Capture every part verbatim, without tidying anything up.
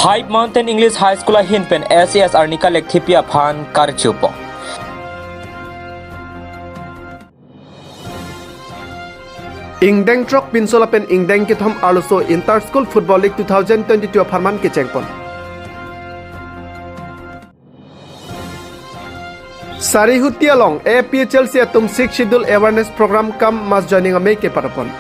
High Mountain English High School ahin pen S E S Arnika Lekthepi aphan karju pon. Ingdeng throk pinso lapen ingdeng kethom arloso Inter School Football League two thousand twenty-two apharman kecheng pon. Sarihuti along A P H L C atum Sixth Schedule Awareness Program cum Mass Joining amei kepado pon.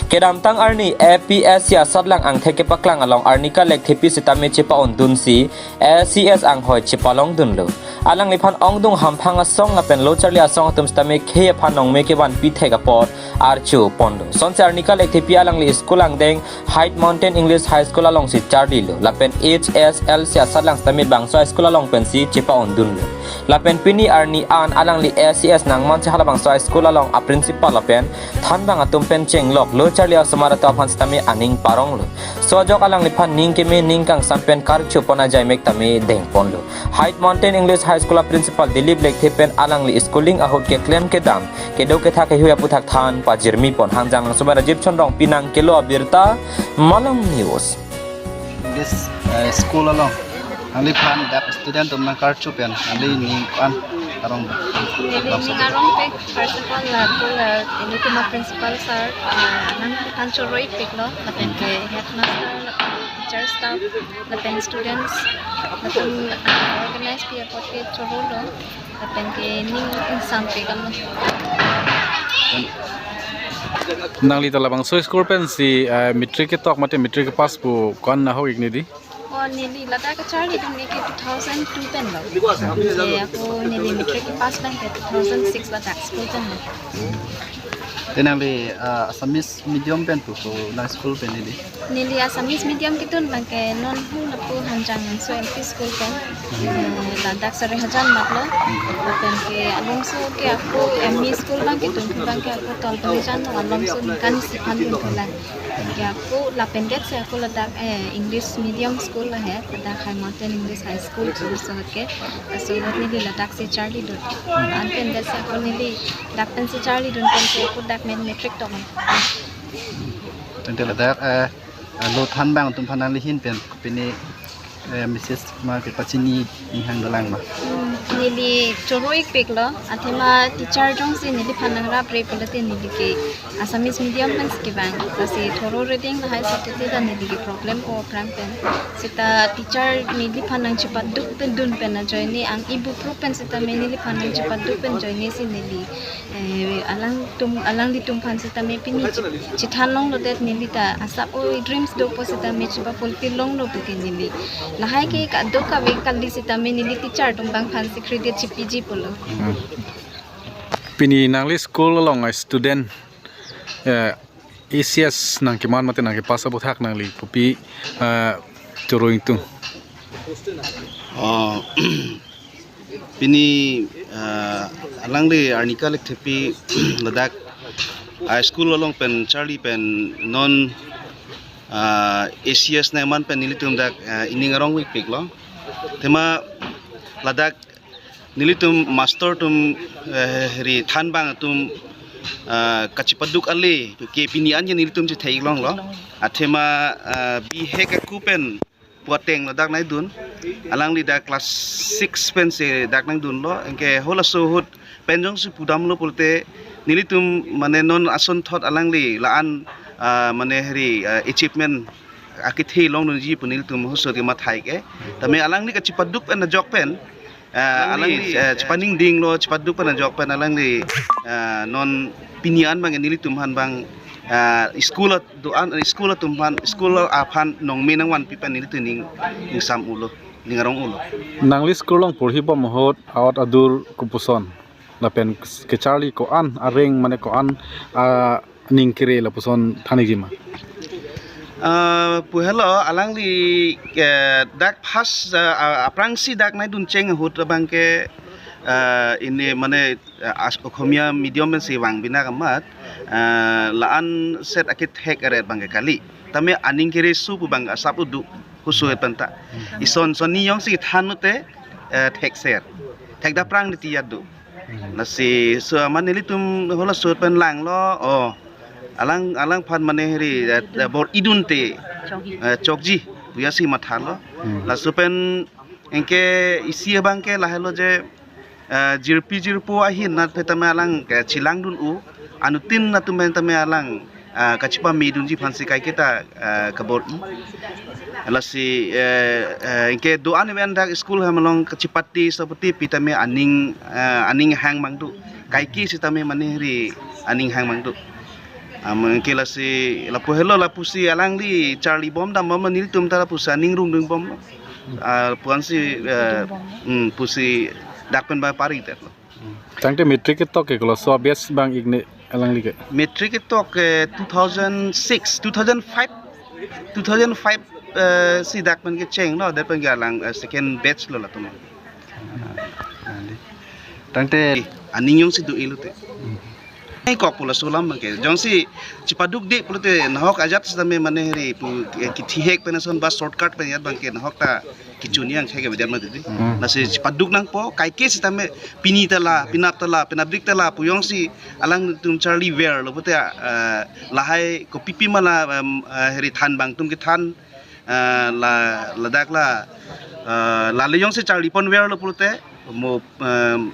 Kedamtang arni A P S C asatlang angthek kepaklang along Arnika Lekthepi sitame chepa-ondunsi S E S anghoi chepalongdunlo. Alangliphan ongdung hamphang asong lapen lo charli asong atum sitame khei aphan nongme kevanpi thek apot arju ponlo. Sonsi Arnika Lekthepi alangli school angdeng High Mountain English High School alongsi charlilo. Lapen H S L C asatlang sitame bangso high school along pensi chepa-ondunlo. Lapen pini arni an alangli S E S nangmansi halabangso high school along a principal lapen thanbang atum pen chenglok lo charli asomar atum aphan sitame aning paronglo. Sojok alangliphan ning keme ning kangsam pen karju pon ajai mek tame deng ponlo. High Mountain English High School a principal Dilip Lekthe pen alangli schooling ahut keklem kedam kedo kethak kehui aputhak than pajirmi pon. Hangjang Langsobar Rajiv Chonrong pinang kelo abirta Malong News. This uh, school along nangliphan dak student atum nangkarju pen nangli ning an arong. Neli ning arongpik, first of all, la, la, nelitum a principal sir, uh, nangphan choroipiklo, lapen ke headmaster, lapen teacher staff, lapen students, lapen, uh, organize pi apot ke chorolo, lapen ke ning ingsampik kamo. Nangli ta labangso school pensi, uh, matric ketok mate matric kepass pu ko-an ahok-ik neli? Oh, neli ladak kacharlidun ke two thousand two penlo. Te ako neli matric kepass abang ke two thousand six ladak school penlo. Te nangli, ah, Assamese medium pen pu, pu nang school pen neli? Neli Assamese medium kedun abang ke non hu lapu Hanjang Langso L P school pen. Eh, ladak Sarihajan matlo. Lapen ke alongso ke ako M E school abang kedun abang ke ako Tolbahijan alongso ningkan isi aphan dunlo. Ya, ako lapen det si ako ladak, eh, English medium school lahai, ladak High Mountain English High School kurso ke. Laso ahut neli ladak si charlidun. Anpen det si ako neli dak pensi charlidun pensi ako dak men matric toklo. Tangte ladak, eh, lo thanbang atum aphan nangli ahin pen pini, eh, message ma kepachini inghang dolang ma? Hmm, neli choro-ikpiklo, athema teacher jongsi neliphan nangrapre pulote neli ke Assamese medium pensi kevang, lasi thorough reading lahai sitete ta neli ke problem o aphrang pen. Seta teacher neliphan nangchepaduk pen dun pen ajoine ang ibu pro pen sitame neliphan nangchepaduk pen ajoine si neli, eh, alangtum, alanglitum aphan sitame pini chi-, chithan longlo det neli ta asap o dreams dopo sitame chiba fulfill longlo puke neli. Lahai ke kadokave kali sitame neli teacher atum abang aphansi credit chipiji pulo. Hmm. Pini nangli school along a student, eh, A C S nangkeman mate nangkepass aputhak nangli kopi, eh, choro-ingtung? Oh, pini, ah, alangli Arnika Lekthepi ladak, ah, school along pen charli pen non, ah, A C S nangman pen nelitum dak, ah, ining arong-ikpiklo. Athema ladak nelitum master atum, eh, ri thanbang atum, ah, kachepaduk ale ke pini an ke nelitum chethek-ik longlo. Athema, ah, bihek aku pen pu ateng ladak nangdun. Alangli dak class six pensi dak nangdunlo. Anke halaso ahut pen jongsi pudamlo pulote nelitum mane non asonthot alangli la-an, ah, mane heri, ah, achievement akethe longdunji pu nelitum halaso ahut kemathai ke. Tame alangli kachepaduk pen ajok pen, ah, alangli, eh, chepaningdinglo, chepaduk pen ajok pen alangli, ah, non pini an abang nelitum aphan abang, ah, school at- do-an, school atum aphan, school aphan nongme nangvanpi pen nelitum ning ingsam-ulo, ning arong-ulo. Nangli school along porhi bom ahut aot adur kopuson lapen kecharli ko-an areng mane ko-an, ah, ning kere lapuson than-ikji ma? Ah, pu helo alangli, eh, dak first, ah, ah, aphrangsi dak nangdun cheng ahut abang ke, ah, ini mane, eh, as-, Okhomia medium pensi vang bina kamat, eh, la-an set akethek aret abang ke kali. Tame aning kere su pu abang asap udu husu et penta. Ison sonni jongsi than-ute, eh, thekser. Thekdapprang niti adu. Lasi so amat nelitum halaso ahut pen langlo, oh. Alang, alangphan mane heri, eh, eh, bor-idunte, eh, chokji pu-an si mathalo. Hmm. Laso pen anke isi abang ke lahelo je, eh, jirpi jirpo ahin nat pen tame alang ke chelangdun-o, anuttin atum pen tame alang, eh, kachepamedunji aphansi kaiketa, eh, kabor-i. Lasi, eh, eh, anke do-an pen dak school hem along kachepate sopate pi tame aning, eh, aning hang abang do. Kaike sitame mane heri aning hang abang do. Am, anke lasi lapu helo lapusi alangli charlibom dambom nelitum ta lapusi aning rungdungbom. Ah, pu-an si, eh, hmm, pusi dak pen ba pari det lo. Tangte matric ketok ke koloso batch abang ikne alangli ke? Matric ketok ke two thousand six, two thousand five, two thousand five, eh, si dak pen kecheng lo, dak pen ke alang, eh, second batch lo latum. Tangte aning jongsi do-i lote. Ai kok pulo sulam abang ke. Jongsi chepaduk de pulote nahok ajat sitame mane heri pu, eh, kethihek pen ason ba shortcut pen ajat abang ke nahok ta kechun yang khek ke bediam na titi. Hmm. Lasi chepaduk nangpo, kaike sitame pini ta la, penap ta la, penapdik ta la pu jongsi alangtum charli verlo pute, eh, lahai kopipi ma la, em, eh, heri than abang atum kethan, eh, la, ladak la, eh, lale jongsi charlipon verlo pulote mo, em,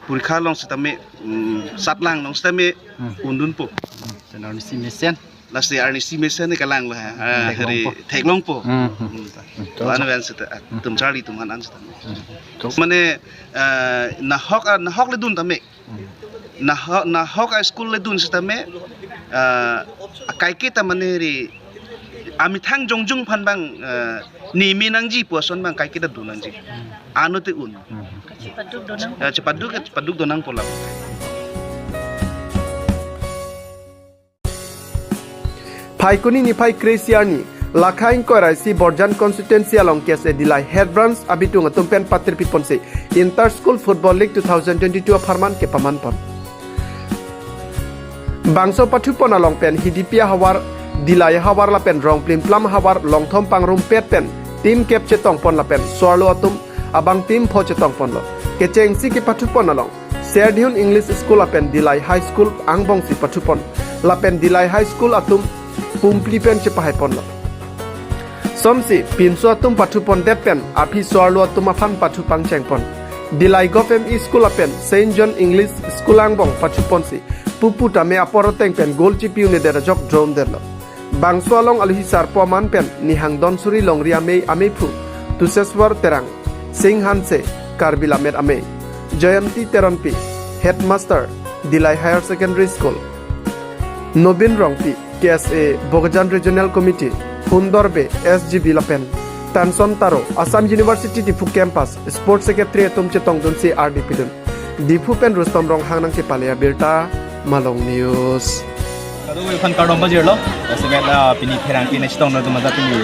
porikha along sitame, mm, satlang along sitame, hmm, undunpo. Hmm, pen arnisi mesen. Lasi arnisi mesen ke kalang lo ha. Ah, theklongpo. Heri theklongpo. Hmm, hmm. Hmm. Hmm. To-an pen sita, ah, hmm, atum charli atum an-an sita. Hmm. To- Mane, eh, nahok, ah, nahok le dun tame. Hmm. Nahok, nahok a-school le dun sitame, eh, kaike ta mane heri amethang jongjung aphan abang, eh, neme nangji pu ason abang kaike ta do nangji. Hmm. Ano te un. Hmm. Chepaduk do nang. Eh, chepaduk, chepaduk do nangpo la. Phaikuni niphai kre-isi arni, Lakha ingkoi ra isi Borjan constituency along K S A Dillai Head Branch abitung atum pen patirpiponsi Inter School Football League two thousand twenty-two apharman kepamanpon. Bangso pathupon along pen Hidipi ahavar, Dillai ahavar lapen Rongplimplam ahavar longthom pangrumpet pen team kep chetongpon lapen so-arlo atum abang team pho chetongponlo. Kechengsi kepathupon along Serdihun English School lapen Dillai High School angbongsi pathupon. Lapen Dillai High School atum pumphli pen chepahaiponlo. Somsi pinso atum pathupondet pen aphi so-arlo atum aphan pathu pangchengpon. Dillai Gov M E School lapen Saint John English School angbong pathuponsi pupu tame apor ateng pen goal chipi-un'edet ajok draw-un'edetlo. Bangso along alohi sarpo aman pen Nihang Donsuri Longri Amei ameiphu, Tuseswar Terang, Sing Hanse, Karbi Lammet Amei, Jayanti Teronpi, Headmaster, Dillai Higher Secondary School, Nobin Rongpi, K S A Bokajan Regional Committee, Hundor Bey, S G B lapen Tanson Taro, Assam University Diphu Campus, Sports Secretary atum chetongdunsi ardi pidun. Diphu pen Rustom Ronghang nangkepale abirta, Malong News. Kadokave aphan kardom pajirlo, laso vet, ah, pini pherangke nangchetongdun atum aja pini,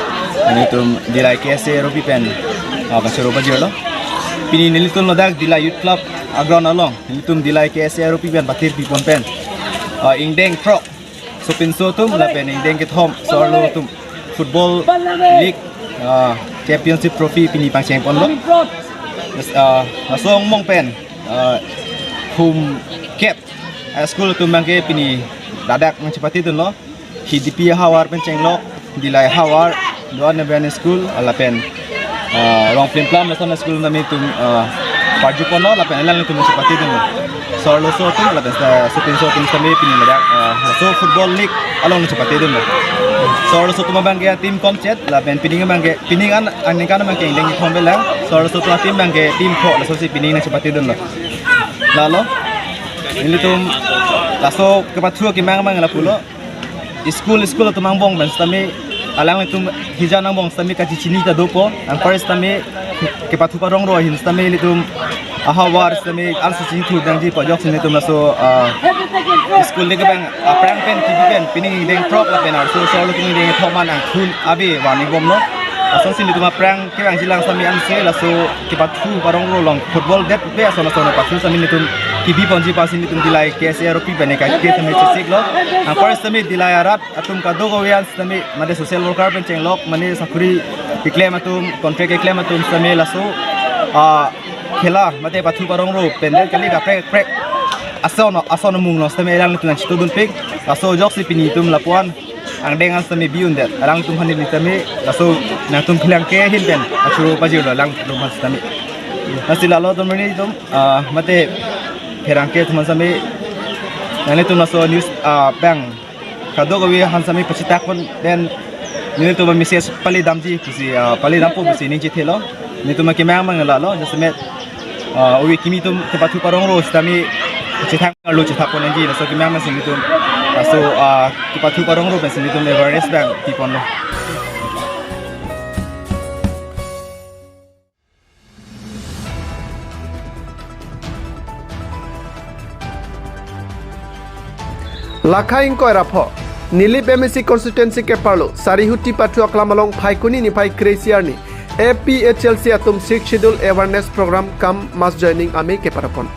nelitum Dillai K S A aropi pen, ah, kachoro pajirlo. Pini nelitum ladak Dillai Youth Club a-ground along, nelitum Dillai K S A aropi pen patirpipon pen, ah, ingdeng throk, sopinso atum lapen ingdeng kethom so-arlo atum Football League, ah, Championship Trophy pini pangchengponlo. Yes, ah, laso angbong pen, ah, hum kep, ah, school atum abangke pini ladak nangchepatedunlo. Hidipi ahavar pen chenglok, Dillai ahavar, do-an pen school, lapen, ah, Rongplimplam lason school nami atum, ah, parjuponlo, lapen alanglitum chepatedunlo. So-arlo so atum, lapen, ah, sopinso atum sitame pini ladak, ah, laso Football League along chepatedunlo. So-arlo so atum abangke team komchet, lapen pining abangke, pining an, aningkan abangke ingdeng kethom avelang. So-arlo so atum team abangke team pho, lasosi pining nangchepatedunlo. Lalo, nelitum laso kepathu kemang abang lapulo. School, school atum angbong pen sitame, alanglitum hijan angbong sitame kachechini ta dopo. Anparsi sitame kepathu parongro ahin sitame nelitum ahavar sitame arsi chini thu dangji pu ajoksi nelitum laso, ah, school le kebang aphrang pen kebi pen pining ingdeng throk lapen arloso so-arlo atum ingdeng kethom an angthun ave vangni bomlo. Lasonsi nelitum aphrang kevangjilang sitame ansi laso kepathu parongro along football det pe ason ason apathu sitame nelitum kebiponji apotsi nelitum Dillai K S A aropi pen kaike sitame chesiklo. Anparsi sitame Dillai arat atum kadokave an sitame mane social worker pen chenglok, mane sakuri keklem atum, contract keklem atum sitame laso, ah, khela mate pathu parongro pandal kali kaprek kaprek Ason, ason amung along sitame alanglitum nangchitudunpik. Laso ajoksi pini itum lapuan angdeng an sitame bi-undet. Alanglitum aphan neli sitame laso nangtum pherangke ahin pen achoro pajirlo alanglitum aphan sitame. Lasi lalo atum arni itum, ah, mate pherangke atum aphan sitame nanglitum laso news, ah, bang kadokave aphan sitame pachitak pon pen nelitum message palidamji pusi, ah, palidampo pusi ning chithelo. Nelitum akemang mang lalo, jasemet, ah, ove kimi atum kepathu parong ro sitame chethang arlo chethak pon nangji, laso akemang mang si nelitum, laso, ah, kepathu parong ro pensi nelitum awareness bang piponlo. Lakha ingkoi ra pho, Nilip M A C constituency keparlo, Sarihuti Pathu Aklam along Phaikuni niphai kre-isi arni, A P H L C atum Sixth Schedule Awareness Program cum Mass Joining amei keparapon.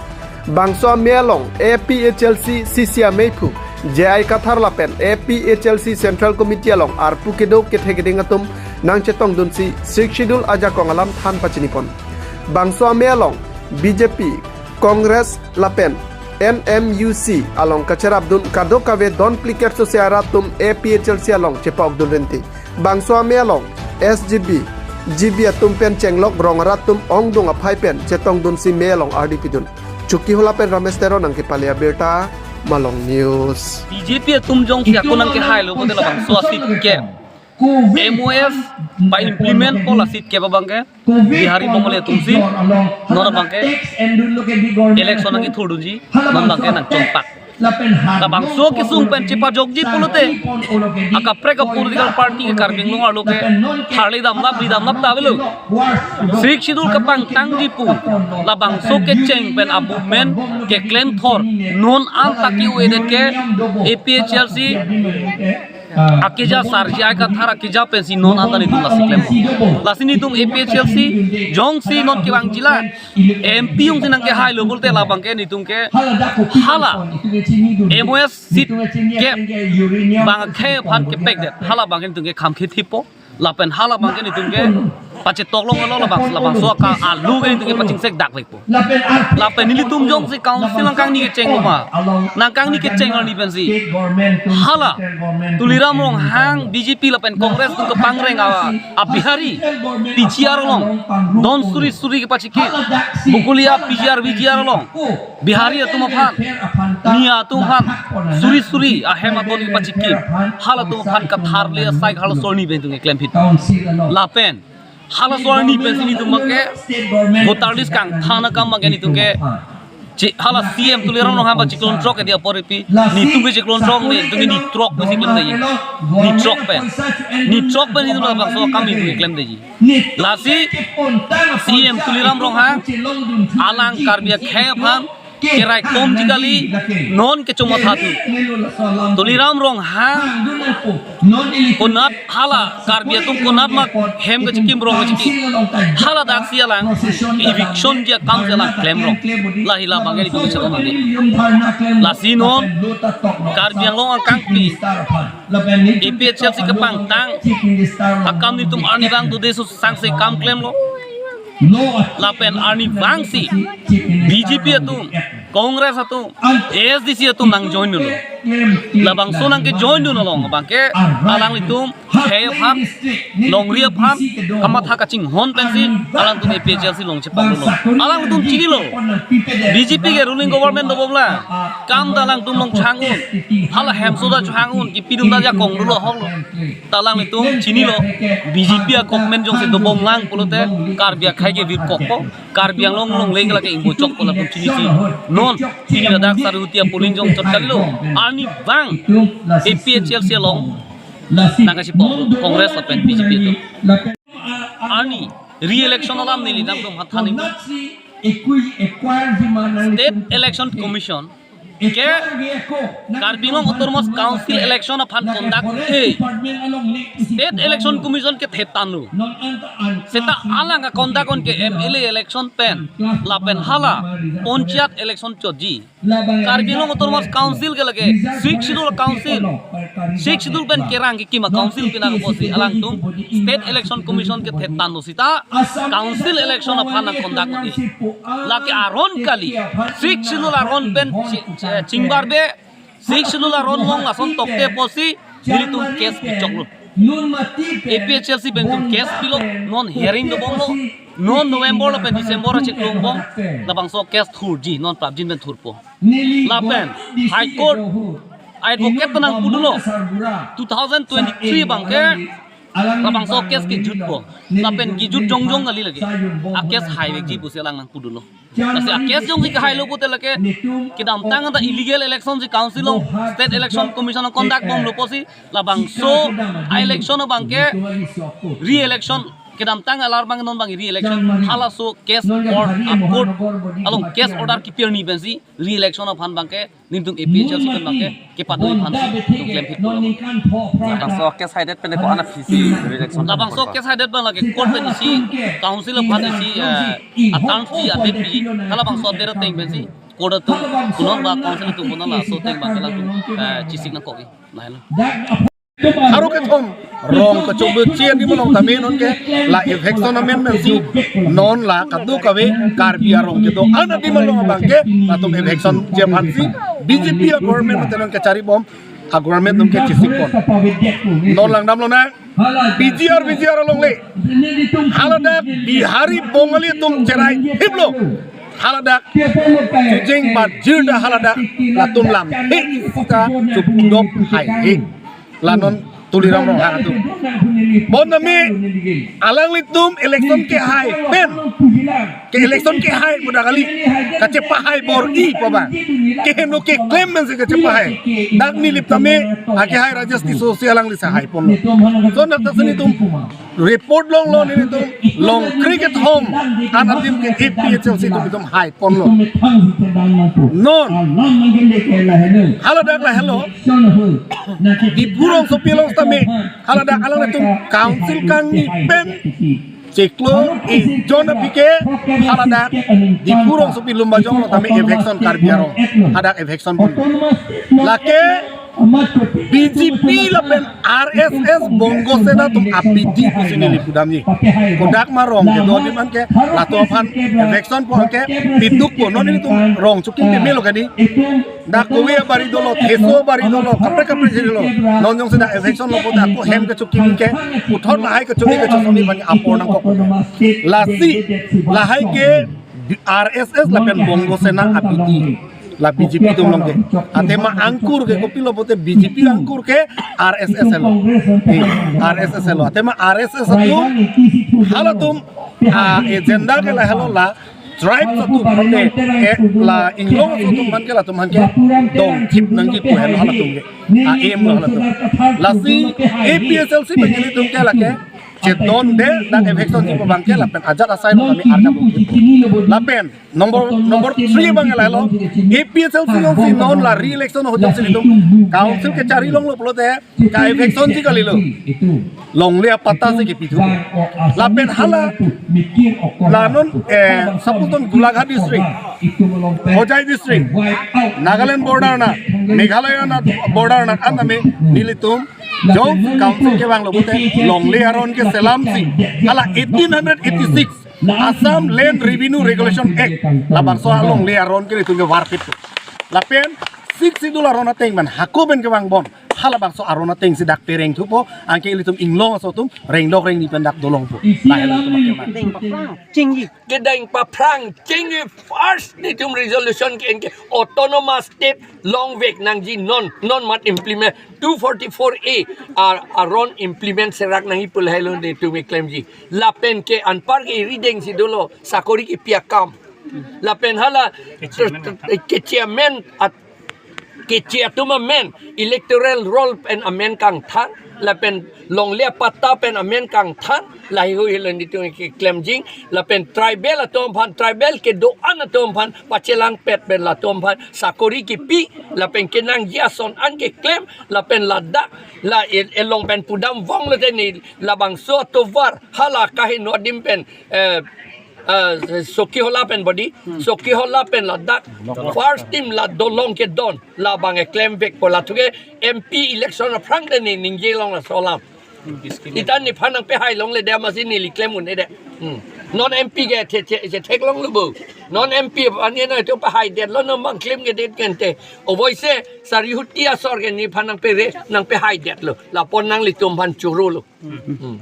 Bangso amei along A P H L C C C ameiphu J I Kathar lapen A P H L C Central Committee along arpu kedo kethe keding atum nangchetongdunsi Sixth Schedule ajakong alam than pachinipon. Bangso amei along B J P, Congress lapen N M U C along kacherapdun kadokave don phlikep sose arat atum A P H L C along chepokdun renti. Bangso amei along S G B, G B atum pen chenglok rong arat atum ongdung aphai pen chetongdunsi mei along ardi pidun. Chokihola pen Ramesh Teron nangkepale abirta, Malong News. B J P atum jongsi ako nangkehailo pulote labangso a-seat kep, M O S pa-implement po la seat kep abangke Bihari Bongali atumsi non abangke election nangkethurdunji, non abangke nangchongpak. Labangso kesung pen chepajokji pulote akaprek a-political party ke Karbi Anglong arlo ke tharli damnap, ri damnap ta avelo. Sixth Schedule kepangtangji pu labangso kecheng pen a-movement keklem thor non anta ke-o-edet ke A P H L C akeja sar J I Kathar akeja pensi non anta nelitum lasi klem. Lasi nelitum A P H L C jongsi non kevangjilang M P jongsi nangkehailo pulote labangke nelitum ke hala M O S seat kep bang akhei aphan kepekdet. Hala abangke nelitum ke kham khethipo. Lapen hala abangke nelitum ke pachetok longlo labang, labangso aka alu ke nelitum ke pachingsek dak vekpo. Lapen nelitum jongsi council nangkangni kechenglo ma, nangkangni kecheng arni pensi hala Tuliram Ronghang B J P lapen Congress atum kepangreng a, a-Bihari P G R along, don suri suri kepachiki, Bokolia P G R V G R along Bihari atum aphan, Miya atum aphan, suri suri ahem aton kepachiki, halatum aphan katharle asai halaso arni pen nelitum ke klem phit. Lapen halaso arni pensi nelitum abangke voter list kangthan akam abangke nelitum ke chi, hala C M Tuliram Ronghang aphan chiklon throk edi apor ipi, nelitum ke chiklon throk me, nelitum ke ni throk pensi klemdetji. Ni throk pen, ni throk pen nelitum labangso akam nelitum ke klemdetji. Lasi C M Tuliram Ronghang alang Karbi akhei aphan keraikomji kali, non kechomathathu. Tuliram Ronghang konat hala Karbi atum konat ma hem kechikim rong kechiki, hala daksi alang evictionji akamsi alang klemrong. Lahei la abangke nelitum chetong nangji. Lasi non Karbi Anglong akangpi A P H L C kepangtang akam nelitum arnivang dode susangse kam klemlo. Lapen arnivangsi B J P atum, Congress atum, A S D C atum nangjoindunlo. Labangso nangkejoindun along abangke alanglitum khei aphan, longri aphan kamatha kachinghon pensi alangtum A P H L C along chepaklo. Alangtum chinilo, B J P ke ruling government dobomlang, kam ta alangtum along chehang-un, hala hemso ta chehang-un, kipidun ta ajakong dolo ahoklo. Ta alanglitum chinilo, B J P a-government jongsi dobomlang pulote Karbi akhei ke virkokpo, Karbi Anglong longle ke lake ingbochokpo, latum chinisi. Non pini ladak Sarihuti a-polling jongchot kalilo, arnivang A P H L C along nangkachepok Congress lapen B J P atum. Arni re-election alam neli nangtum aphan than-ikpo. State Election Commission ke Karbi Anglong Autonomous Council election aphan conduct-e, State Election Commission ke thetanlo. Seta alang a-conduct-on ke M L A election pen lapen hala panchayat election chotji. Karbi Anglong Autonomous Council ke lake Sixth Schedule Council, Sixth Schedule pen kerang kekim a council pina kosi alangtum State Election Commission kethe tan lo sita council election aphan nang conduct odi. Lake aron kali. Sixth Schedule aron pen chi- eh, chingbar be, Sixth Schedule aron long lason tokte pusi nelitum case pichoklo. A P H L C pen tum case pilo, non hearing dobomlo, non November lapen December achiklo angbong, labangso case thurji, non prapjin pen thurpo. Lapen High Court advocate nang pudulo, two thousand twenty-three abangke labangso case kejutpo. Lapen kejut jongjong kali lake. A case haivekji pusi alang nang pudulo. Lasi a case jongsi kehai lo pute lake kedamtang anta illegal election si council along State Election Commission conduct bomlo pusi labangso a election abangke re-election, kedamtang alar abang non abang re-election, halaso case or a court along case order kipirni pensi re-election aphan abangke nelitum A P H L C pen abangke kepatoi aphansi nelitum klem phitpo. Labangso case haidet pen ko-an aphi si re-election? Labangso case haidet abang lake court pen isi, council aphan isi, eh, a terms pi, a date pi, halabangso date ateng pensi court atum, kunong ba council atum kunong laso ateng abangke latum, eh, chesik nangkok-i. Lahelo. Aro kethom rong kachobut chi adi malong tame non ke la eviction amen pensi non la kadokave Karbi arong kedo-an adi malong abangke latum eviction chi aphansi B J P a government mate non kachari bom a government atum ke chesikpon. Non langdamlo na P G R V G R alongle. Haladak Bihari Bongali atum cherai hiplo. Haladak chujeng ba jirda haladak latum lam he ista chupdop hai he. La non Tuliram Ronghang atum. Bon nami alanglitum election kehai pen. Ke election kehai pu dak kali. Kachepahai bor-i pu abang. Keheno keklem pensi kachepahai. Dak nilip tame akehai Rajesh Tisso si alangli si haiponlo. So dak ta si nelitum report longlo, nelitum longkre kethom an adim ke A P H L C atum itum haiponlo. Non haladak lahelo. Diphu rongsopi along tame haladak alanglitum council kangni pen chiklo ejon aphi ke haladak Diphu rongsopi Lumbajong along tame eviction Karbi arong. Hadak eviction pon. Lake B J P lapen R S S Bongo Sena atum abidi pusi neli pudamji. Kodak ma rong kedo adim anke latum aphan eviction pon ke pidukpo, non nelitum rong chokim pemelo kadi. Dak Kowe abari dolo, Theso abari dolo, kaprek kaprek si dolo. Non jongsi dak eviction lo pute ako hem kechokim ke, puthot lahai kechokim kechosoni bani apor nangkok. Lasi lahai ke R S S lapen Bongo Sena abidi. La B J P atum along ke. Athema angkur ke kopilo pute B J P angkur ke R S S lo. Eh, R S S lo. Athema R S S atum halatum, ah, agenda ke lahelo la tribes atum pute, eh, la inglong atum aphan ke latum aphan ke dongthip nangji pu helo halatum ke. A aim lo halatum. Lasi A P H L C pen nelitum ke lake chedonde dak eviction ji pu abangke lapen ajat asai lo kami arjap dongthip. Lapen number, number three abang lahelo, A P H L C alongsi non la re-election ahut jongsi nelitum council kechari longlo pulote ka eviction ji kalilo. Longle apatta si kepithu. Lapen hala la non, eh, suppose non Golaghat district, Hojai district, Nagaland border anat, Meghalaya anat border anat an tame nelitum jong council kevanglo pute longle aron ke selamsi hala eighteen hundred eighty-six Assam Land Revenue Regulation Act labangso alongle aron ke nelitum ke warpit. Lapen Sixth Schedule aron ateng pen hako pen kevang bon. Halabangso aron ateng si dak pereng thupo, anke ilitum inglong aso atum rengdok rengni pen dak dolongpo. Lahelo atum akemang. Kedeng paphrang chingji first nelitum resolution ke-en ke autonomous state longvek nangji, non non mat implement two forty-four A ar aron implement serak nangji pu lahelo nelitum keklemji. Lapen ke anpar ke rideng si dolo sakori kepi akam. Lapen hala kechi amen at kechi atum amen, electoral roll pen amen kangthan, lapen longle apatta pen amen kangthan, lahei hui helo nelitum keklemji, lapen tribal atum aphan, tribal kedo-an atum aphan pachelangpet pen latum aphan sakori kepi, lapen kenangji ason an keklem, lapen ladak la el-, elong pen pudam vonglo teni labangso atovar, hala kaheno adim pen, eh, Ah, Chokihola pen bodi, Chokihola pen ladak first team la dolong kedon, labang keklem vekpo, la thuke M P election aphrang te ne ningje long laso alam. Ita nephan nangpehai longle de, amatsi neli klem un-e de. Hmm. Non M P ke the, the, the theklonglo bo. Non M P ane nangtum pehai detlo, non bang klem kedet kente. Ovoise sari huti asor ke nephan nangpere, nangpehai detlo. Lapu nanglitum aphan chorolo. Hmm.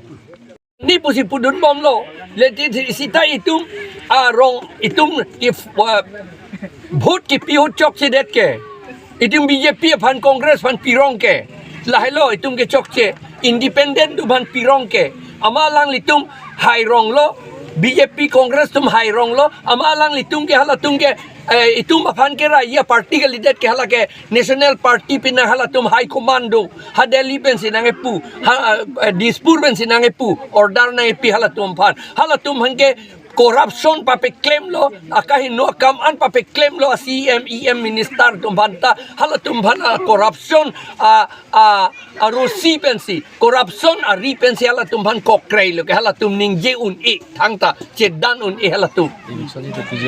Ne pusi pudun bomlo. Leti sita itum arong itum if, uh, vote kipi ahut chokchedet ke. Itum B J P aphan Congress aphan pirong ke. Lahelo itum kechokche. Independent atum aphan pirong ke. Amat alanglitum haironglo. B J P Congress atum haironglo. Amat alanglitum ke halatum ke, eh, itum aphan ke ra ya party kalidet ke, hala ke National Party pen halatum high command do. Ha Delhi pensi nangkepu. Ha, eh, Dispur pensi nangkepu. Order nangkepi halatum aphan. Halatum aphan ke corruption papeklemlo, akahingno akam an papeklemlo, a C M, E M minister atum aphan ta, halatum aphan a corruption, a, a, arosi pensi, corruption ari pensi halatum aphan kokreilo ke, halatum ningje un-e, thangta chedan un-e halatum.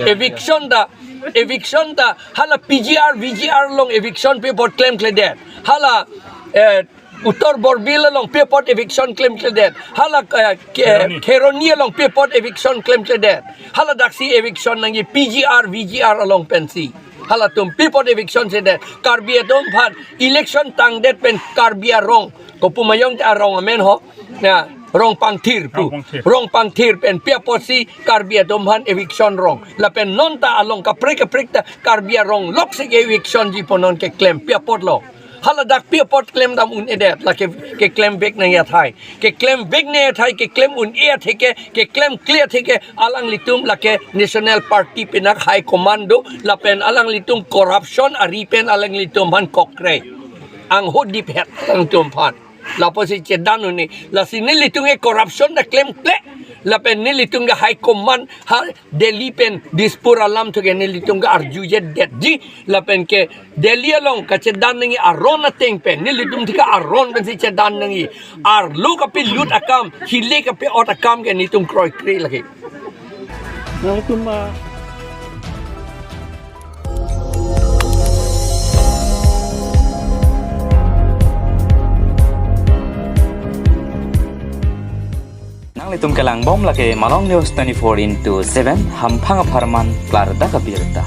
Eviction ta, eviction ta, hala P G R, V G R along eviction pi apot klemkledet. Hala, eh, Uttar Borbil along pi apot eviction klemkledet. Hala, eh, ke-, Kheroni. Kheroni along pi apot eviction klemkledet. Hala daksi eviction nangji P G R, V G R along pensi. Halatum pi apot eviction sedet. Karbi atum aphan election tangdet pen Karbi arong. Kopu mayong te arong amen ho. Na, Rongpangthir pu. Rongpangthir. Rongpangthir pen pi apotsi Karbi atum aphan eviction rong. Lapen non ta along kaprek kaprek ta Karbi arong loksi ke evictionji pu non keklem pi apotlo. Hala dak pi apot klemdam un-edet, lake, keklem vek nangji athai. Keklem vek nangji athai, keklem un-e atheke, keklemkle atheke, alanglitum lake National Party pen high command do, lapen alanglitum corruption ari pen alanglitum aphan kokre. Angho diphet alanglitum aphan. Lapusi chedan un-e, lasi nelitum ke corruption ta klemkle. Lapen nelitum ke high command, ha Delhi pen Dispur alam thuke nelitum ke arjujedetji, lapen ke Delhi along kachedan nangji aron ateng pen, nelitum thik aron pensi chedan nangji. Arlo kapelut akam, hile kape-ot akam ke nelitum kroikre lake. Nangtum, ah, Nanglitum kelangbom lake Malong News twenty-four into seven, hamphang apharman klardak abirta.